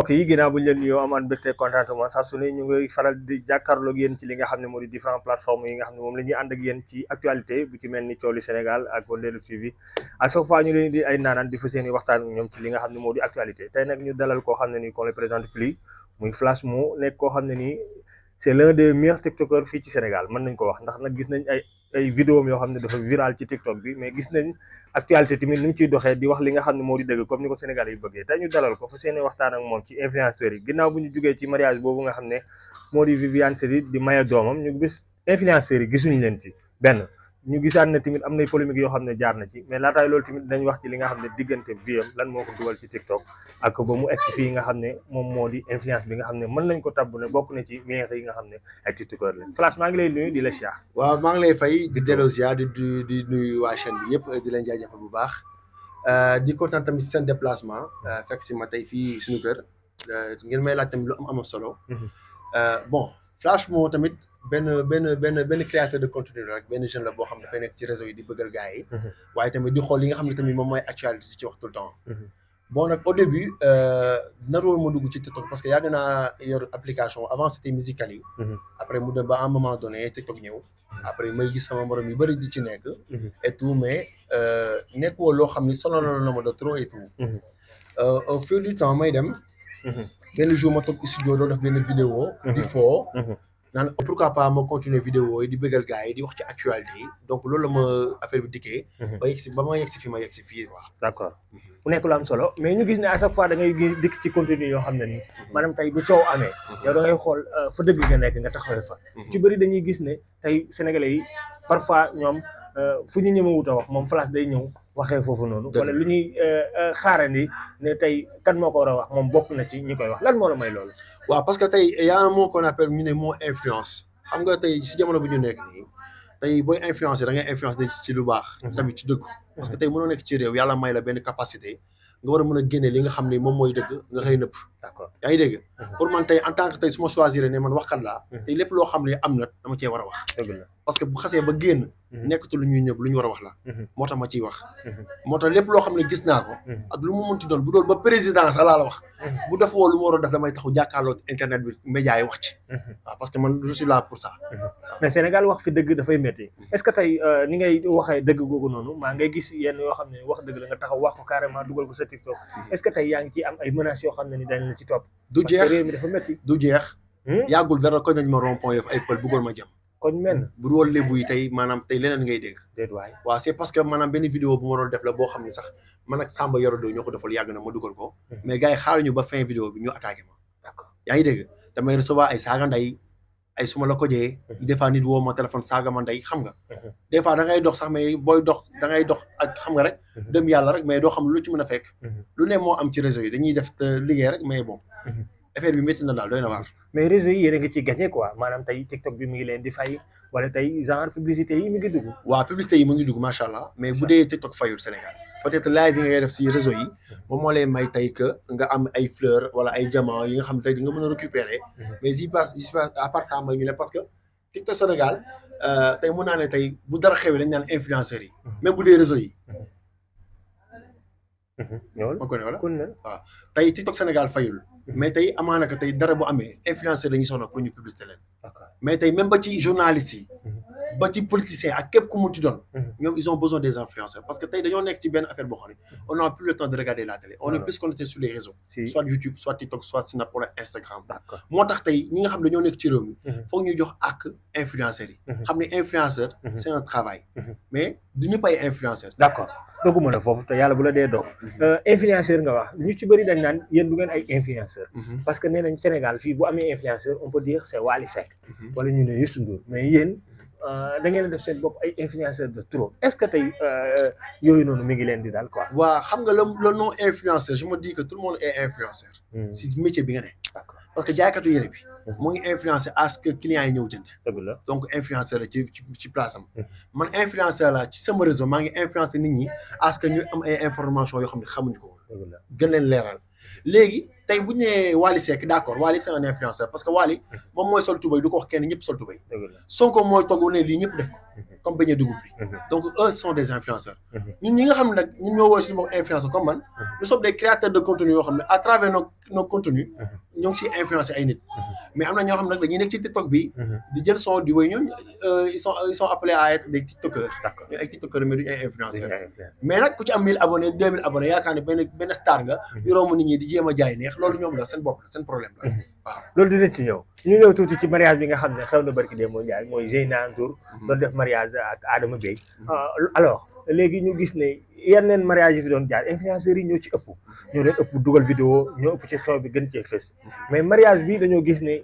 mbokk yi ginnaaw bu ñu leen nuyoo amaan mbégte contentement saa su ne ñu ngi faral di jàkkaarloog yéen ci li nga xam ne moo di différentes plateformes yi nga xam ne moom la ñuy ànd ak yéen ci actualité bu ci mel ni Thiowli Sénégal ak Wëndeelu TV à chaque fois ñu leen di ay naanaan di fas yéene waxtaan ak ñoom ci li nga xam ne moo di actualité tey nag ñu dalal koo xam ne nii qu'on le présente plus muy Flash Mo nekk koo xam ne nii c'est l'un des meilleurs tiktokers fii ci Sénégal mën nañ ko wax ndax nag gis nañ ay vidéo yoo xam ne dafa viral ci TikTok bi mais gis nañ actualité tamit ni mu ciy doxee di wax li nga xam ne moo di dëgg comme ni ko Sénégal yi bëggee tey ñu dalal ko fa seeni waxtaan ak moom ci influenceurs yi ginnaaw bu ñu jugee ci mariage boobu nga xam ne moo di Viviane Chidid di maye doomam ñu gis influenceurs yi gisuñu leen ci benn ñu gisaat ne tamit am nay polémique yoo xam ne jaar na ci mais laataay loolu tamit dañ wax ci li nga xam ne diggante viam lan moo ko dugal ci TikTok ak ba mu egg ci fii nga xam ne moom moo di influence bi nga xam ne mën nañ ko tabb ne bokk na ci meilleurs yi nga xam ne ay tiktokeur la Flash maa ngi lay nuyu di la siyaar. waaw maa ngi lay fay di delloo ziar di nuyu waa chaîne bi yëpp di leen jaajëfal bu baax di kontaan tamit seen déplacement fekk si ma tey fii suñu kër ngeen may laaj tamit lu am solo. bon Flash Mo tamit benn créateur de contenu rek benn jeune la boo xam dafay nekk ci réseau yi di bëggal gars yi. waaye tamit di xool li nga xam ne tamit moom mooy actualité ci wax tout le temps. bon nag au début naroon ma dugg ci TikTok parce que yàgg naa yor application avant c'était Musical.ly. après mu dem ba à un moment donné TikTok ñëw. après may gis sama morom yu bëri di ci nekk. et tout mais nekkoo loo xam ni sonal na ma de trop et tout. au fil du temps may dem. benn jour ma toog studio doo def benn vidéo. di foo. naan pourquoi pas ma continuer vidéo yi di bëggal gars yi di wax ci actualité yi donc loolu la ma affaire bi dikkee. ba ma yegg si fi ma yegg si fii quoi. d'accord mu nekk lu am solo mais ñu gis ne à chaque fois da ngay dikk ci contenu yoo xam ne nii maanaam tey bu coow amee. yow da ngay xool fa dëgg nga nekk nga taxawee fa. ci bëri dañuy gis ne tey sénégalais yi parfois ñoom fu ñu ñëmewut a wax moom Flash day ñëw waxee foofu noonu. wala lu ñuy xaarandi ne tey kan moo ko war a wax moom bokk na ci ñi koy wax lan moo la may loolu. waaw parce que tey y a un mot qu'on appelle ñu ne mot influence xam nga tey si jamono bi ñu nekk nii tey booy influencer da ngay influencer ci lu baax. tamit ci dëgg. parce que tey mënoo nekk ci réew yàlla may la benn capacité nga war a mën a génne li nga xam ne moom mooy dëgg nga xëy nëpp. d'accord yaa ngi dégg. pour man tey en tant que tey su ma choisir ne man waxkat laa. tey lépp loo xam ne am na dama cee war a wax. dëgg la parce que bu xasee ba génn. nekkatul lu ñuy ñëpp lu ñu war a wax la. moo tax ma ciy wax. moo tax lépp loo xam ne gis naa ko. ak lu mu mënti doon bu doon ba président sax laa la wax. bu def woo lu mu war a def damay taxu jàkkaarloo internet bi média yi wax ci. waaw parce que man je suis là pour ça. mais Sénégal wax fi dëgg dafay métti est-ce que tey ni ngay waxee dëgg googu noonu maa ngay gis yenn yoo xam ne wax dëgg la nga taxaw wax ko carrément dugal ko sa TikTok est-ce que tey yaa ngi ci am ay menaces yoo xam ne ni dañ la ci topp. du jeex parce que réew mi dafa métti. du jeex. yàggul dara ko nañ ma rond-point yof ay pël bëggoon ma jam. kon men bu doon lébu yi tey maanaam tey leneen ngay dégg. déet waay waaw c'est parce que maanaam benn vidéo bu ma doon def la boo xam ne sax man ak Samba Yoro Do ñoo ko defal yàgg na ma dugal ko. mais gars yi xaaruñu ba fin vidéo bi ñu attaqué ma. d'accord yaa ngi dégg damay recevoir ay saaga ndey ay suma la ko jee. des fois nit woo ma téléphone saaga ma ndey xam nga. des fois da ngay dox sax mais booy dox da ngay dox ak xam nga rek. dem yàlla rek mais doo xam lu ci mën a fekk. lu ne moo am ci réseau yi dañuy def liggéey rek mais bon. affaire bi métti na daal doy na waar. mais réseau yi yéen a ngi ci gagné quoi maanaam tey TikTok bi mi ngi leen di fay wala tey genre publicité yi mi ngi dugg. waaw publicité yi mu ngi dugg macha allah mais bu dee TikTok fayul Sénégal peut-être live yi ngay def si réseau yi moom moo lay may tey que nga am ay fleurs wala ay diamants yi nga xam ne tey di nga mën a récupérer. mais yi passe à part ça may ñu ne parce que TikTok Sénégal tey mun naa ne tey bu dara xewee dañ naan influenceurs yi. même bu dee réseau yi. ma ko ne wala waaw tey TikTok Sénégal fayul. mais tey amaana que tey dara bu amee influenceurs dañuy soxla pour ñu publicité leen. mais tey même ba ci journalistes yi. ba ci politiciens ak képp ku mu ci doon. ñoom ils ont besoin des influenceurs parce que tey dañoo nekk ci benn affaire boo xam ne on n'a plus le temps de regarder la télé. on est plus connecté sur les réseaux. soit YouTube soit TikTok soit Snap wala Instagram. moo tax tey ñi nga xam dañoo nekk ci réew mi. foog ñu jox ak influenceurs yi. xam ne influenceur c'est un travail. mais du ñëpp ay influenceurs. d'accord dogguma la foofu te yàlla bu la dee doog. influenceur nga wax ñu ci bëri dañ naan yéen du ngeen ay influenceur parce que nee nañ Sénégal fii bu amee influenceur on peut dire c'est Wally Seck. wala ñu ne Youssou Ndour mais yéen da ngeen a def seen bopp ay influenceur de trop est-ce que tey yooyu noonu mi ngi leen di daal quoi. waaw xam nga le nom influenceur je me dis que tout le monde est influenceur. si métier bi nga ne. d'accord parce que jaaykatu yére bi. mu ngi influencer à ce que clients yi ñëw jënd. dëgg la donc influenceur la ci place am. man influenceur la ci sama réseau maa ngi influencer nit ñi à ce que ñu am ay information yoo xam ne xamuñu ko woon. gën leen leeral. léegi tey bu ñu nee Wally Seck d'accord Wally c'est un influenceur parce que Wally moom mooy sol tubéy du ko wax kenn ñëpp sol tubéy. Sonko mooy toog ne lii ñëpp def ko. comme bañ a dugub bi donc eux sont des influenceurs ñun ñi nga xam ne nag ñun ñoo woo suñu bopp influenceurs comme man nous sommes des créateurs de contenu yoo xam ne à travers nos contenus ñoo ngi siy influencer ay nit mais am na ñoo xam ne nag dañuy nekk ci TikTok bi di jël son di woy ñoon ils sont appelés à être des tiktokers ñu ay tiktokers mais duñu ay influenceurs mais nag ku ci am 1000 abonnés 2000 abonnés yaakaar ne benn star nga di romb nit ñi di jéem a jaay neex loolu ñoom la seen bopp seen problème la waaw loolu dina ci ñëw ñu ñëw tuuti ci mariage bi nga xam ne xew na barki dee moo Ndiaye mooy Zeyna Ndour doon def mariage ak Adama Bey alors léegi ñu gis ne yeneen mariage yi fi doon jaar influenceurs yi ñoo ci ëpp ñoo leen ëpp dugal vidéo ñoo ëpp ci xew bi gën cee fës mais mariage bi dañoo gis ne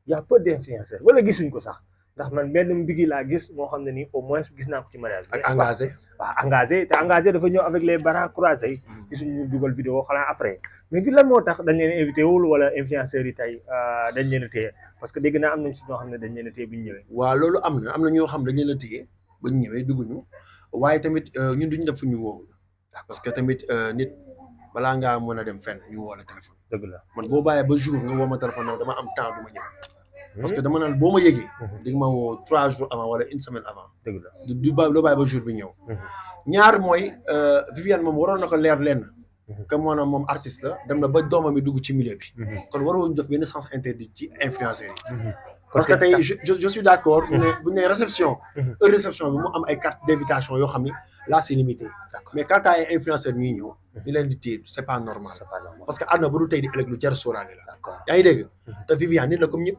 y a peu d'influenceurs wala gisuñ ko sax ndax man benn mbigi laa gis moo xam ne nii au moins gis naa ko ci mariage bi. ak engagé. waaw engagé te engagé dafa ñëw avec les bras croisés gisuñu dugal vidéo xanaa après mais gi lan moo tax dañ leen invité wul wala influenceurs yi tey dañ leen a téye parce que dégg naa am nañ si ñoo xam ne dañ leen a téye bu ñu ñëwee. waaw loolu am na ñoo xam dañ leen a téye ba ñu ñëwee dugguñu waaye tamit ñun duñu def fu ñu woowu parce que tamit nit balaa ngaa mën a dem fenn ñu woo la téléphone. dëgg la man boo bàyyee ba jour nga woo ma téléphone non dama am temps du ma ñëw. parce que dama naan boo ma yëgee. di nga ma woo 3 jours avant wala une semaine avant. dëgg la doo bàyyi ba jour bi ñëw. ñaar mooy Viviane moom waroon na ko leer lenn. que maanaam moom artiste la dem na ba doomam mi dugg ci milieu bi. kon waroon def benn sens interdit ci influenceurs yi. parce que tey je suis d'accord. bu ñu nee réception. réception bi mu am ay carte d'invitation yoo xam ni là c'est limité. mais quand ay influenceurs ñuy ñëw. ñu leen di téye c'est pas normal. parce que àdduna bu dul tey di ëllëg lu jar sóoraale la. yaa ngi dégg. te Viviane nit la comme ñëpp.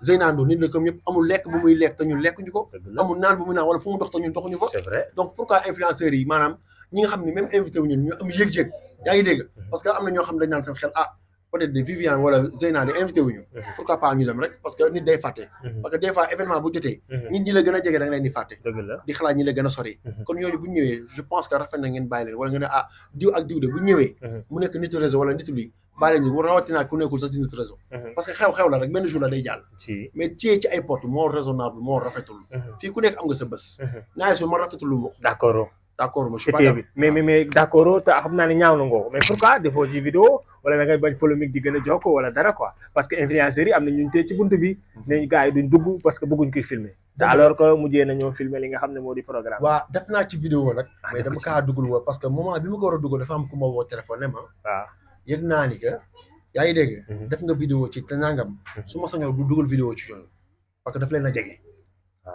Zeyna Ndour nit la comme ñëpp amul lekk bu muy lekk te ñun lekkuñu ko. amul naan bu muy naan wala fu mu dox te ñun doxuñu fa. c'est vrai donc pourquoi influenceurs yi maanaam ñi nga xam ne même invité wu ñu ñu am yëg-yëg. yaa ngi dégg parce que am na ñoo xam ne dañ naan seen xel peut-être de Viviane wala Zeyna de invité wuñu pourquoi pas ñu dem rek parce que nit day fàtte parce que des fois événement bu jotee nit ñi la gën a jege da nga leen di fàtte di xalaat ñi la gën a sori kon ñooñu bu ñu ñëwee je pense que rafet na ngeen bàyyi leen wala nga ne diw ak diw de bu ñëwee mu nekk nitu réseau wala nitu lii bàyyi leen ñu rawatina ku nekkul sax si nitu réseau parce que xew-xew la rek benn jour la day jàll mais ci ay porte moo raisonnable moo rafetul fii ku nekk am nga sa bés naa su ma rafetul lu d'accord je suis pas mais d'accord te xam naa ne ñaaw na ngoo mais pourquoi defoo ci vidéo wala da ngay bañ polémique di gën a jokk wala dara quoi parce que influenceurs yi am na ñu tee ci buntu bi ne gars yi duñ dugg parce que bëgguñ koy filmer te alors que mujjee nañoo filmer li nga xam ne moo di programme waaw def naa ci vidéo nag mais dama kaa dugal woo parce que moment bi ma ko war a dugal dafa am ku ma woo téléphone ne ma waaw yëg naa ni que yaa ngi dégg def nga vidéo ci te nangam su ma sañoon bu dugal vidéo ci yooyu parce que daf leen a jege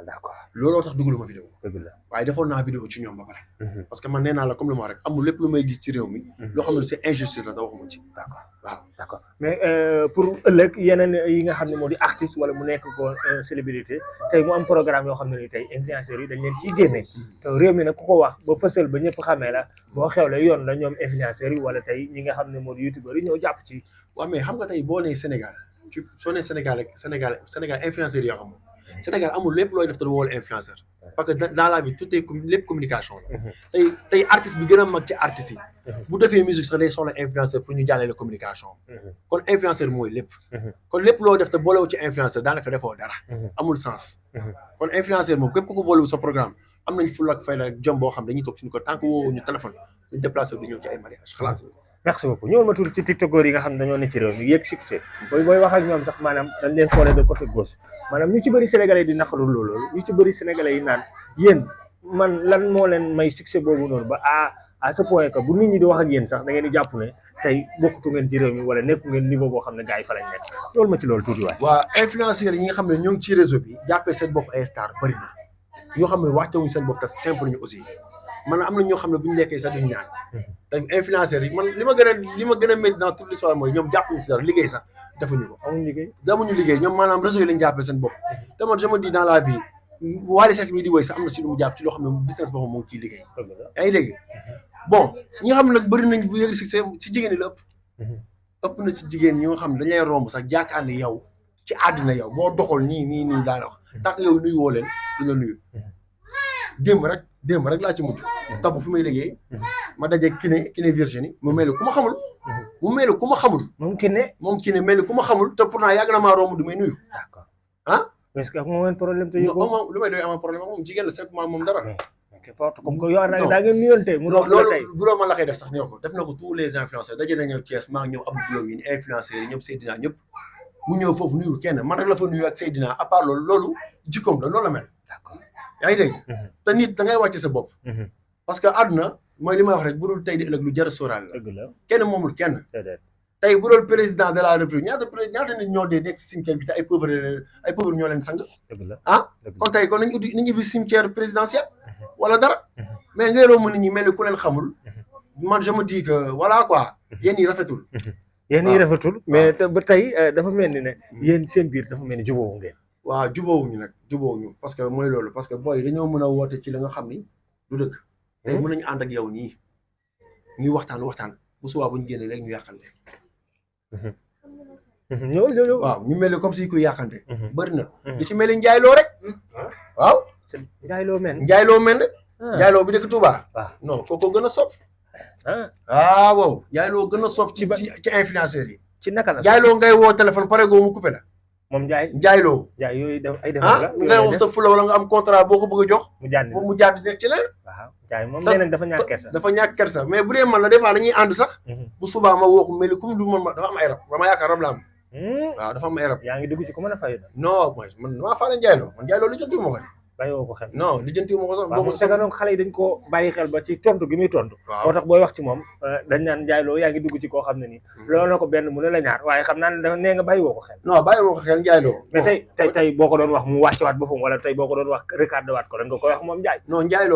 d'accord looloo tax dugaluma vidéo dëgg la waaye defoon naa vidéo ci ñoom ba pare parce que man nee naa la comme lu ma rek amul lépp lu may gis ci réew mi loo xam ne c'est injustice la da waxuma ci d'accord waaw d'accord mais pour ëllëg yeneen yi nga xam ne moo di artiste wala mu nekk ko célébrité tey mu am programme yoo xam ne ni tey influenceurs yi dañ leen ciy génne te réew mi nag ku ko wax ba fësal ba ñëpp xamee la boo xewle yoon la ñoom influenceurs yi wala tey ñi nga xam ne moo di youtubeurs yi ñoo jàpp ci waaw mais xam nga tey boo nee Sénégal soo nee Sénégal rek Sénégal influenceurs yoo xam Sénégal amul lépp looy def te du woo influenceur parce que dans la vie tout est lépp communication la tey artiste bi gën a mag ci artistes yi bu defee musique sax day soxla influenceur pour ñu jàllale communication kon influenceur mooy lépp kon lépp loo def te boolewu ci influenceur daanaka defoo dara amul sens kon influenceur moom képp ku ko boolewu sa programme am nañ fulla ak fayda ak jom boo xam dañuy toog suñu ko tant que woo ñu téléphone ñu déplacé di ñëw ci ay mariage xalaat merci beaucoup ñëwal ma tuuti ci tiktokeur yi nga xam ne dañoo ne ci réew mi yéeg succès booy wax ak ñoom sax maanaam dañ leen xoolee de côté gauche maanaam ñu ci bëri sénégalais di naqaru loolu ñu ci bëri sénégalais yi naan yéen man lan moo leen may succès boobu noonu ba à ce point que bu nit ñi di wax ak yéen sax da ngeen di jàpp ne tey bokkutu ngeen ci réew mi wala nekku ngeen niveau boo xam ne gars yi fa lañ nekk loolu ma ci loolu tuuti waay waa influenceurs yi nga xam ne ñoo ngi ci réseau bi jàppee seen bopp ay star bëri na ñoo xam ne wàccewuñ seen bopp te simple ñu aussi man am na ñoo xam ne bu ñu lekkee sax duñ ñaan te influenceurs yi man li ma gën a métti dans toute l'histoire mooy ñoom jàppuñu si dara liggéey sax defuñu ko amuñu liggéey ñoom maanaam réseau yi lañ jàppee seen bopp te man je me dis dans la vie Wally Seck mii di woy sax am na si lu mu jàpp ci loo xam ne business boppam moo ngi ciy liggéey yaa ngi dégg bon ñi nga xam ne nag bëri nañ bu yëg succès ci jigéen ñi la ëpp na ci jigéen ñi nga xam ne dañ lay romb sax jaakaar ne yow ci àddina yow boo doxal nii daal wax tant que yow nuyu woo leen du nga nuyu démb rek laa ci mujj topp fi may liggéey ma daje Kiné Virginie mu mel ni ku ma xamul moom Kiné mel ni ku ma xamul te pourtant yàgg na maa romb du may nuyu d'accord est-ce que amoo woon problème te yow lu may doy amoon problème ak moom jigéen la sekk moom dara comme que yow daa ngeen nuyonte mu doon loolu bu doon man la koy def sax ñëw ko def na ko tous les influenceurs daje na ñëw Thiès maa ngi ñëw Abdou Blom yi influenceurs yi ñëpp Seydina ñëpp mu ñëw foofu nuyu kenn man rek la fa nuyu ak Seydina à part loolu jikkoom la loolu la mel yaa ngi dégg te nit da ngay wàcce sa bopp parce que àdduna mooy li may wax rek bu dul tey di ëllëg lu jar a sóoraal la dëgg la kenn moomul kenn déedéet tey bu doon président de la république ñaata nit ñoo dee nekk si cimetière bi te ay pauvre ñoo leen sang dëgg la ah dëgg la kon tey kon nañu ubbi cimetière présidentiel wala dara mais ngay romb nit ñi mel ni ku leen xamul man je me dis que voilà quoi yéen yi rafetul yéen yi rafetul mais ba tey dafa mel ni ne yéen seen biir dafa mel ni jubóowu ngeen waaw jubóowuñu nag jubóowuñu parce que mooy loolu parce que booy dañoo mën a woote ci la nga xam ni du dëgg tey mën nañu ànd ak yow nii ñuy waxtaan bu subaa bu ñu génnee léegi ñu yàqal ñëw waaw ñu mel ni comme si kuy yàqante bëri na li ci mel ni njaayloo rek waaw njaayloo men njaayloo mel ne njaayloo bi dëkk Touba waaw non kooko gën a sopp waaw njaayloo gën a sopp ci influenceurs yi ci naka la njaayloo ngay woo téléphone pare goo mu coupé la moom njaayloo yooyu def ay def ah ngay wax sa fula wala nga am contrat boo ko bëgg a jox mu jàdd nekk ci leen waaw jaay moom nee nañ dafa ñàkk kersa dafa ñàkk kersa mais bu dee man la des fois dañuy ànd sax bu subaa ma woo ko mel ni comme du man ma dafa am ay rab dama yaakaar rab la am waaw dafa am ay rab yaa ngi dugg ci ko mën a fay non man damaa faale njaayloo man njaayloo lijjantiwu ma ko de bàyyiwoo ko xel non lijjantiwu ma ko sax boo ko donc xale yi dañ ko bàyyi xel ba ci tontu gi muy tontu moo tax booy wax ci moom dañ naan njaayloo yaa ngi dugg ci koo xam ne nii loolu na ko benn mu ne la ñaar waaye xam naa ne dafa nee nga bàyyiwoo ko xel non bàyyiwoo ko xel njaayloo mais tey boo ko doon wax mu wàcce waat boppam wala tey boo ko doon wax recadé waat ko lan nga koy wax moom njaay non njaayloo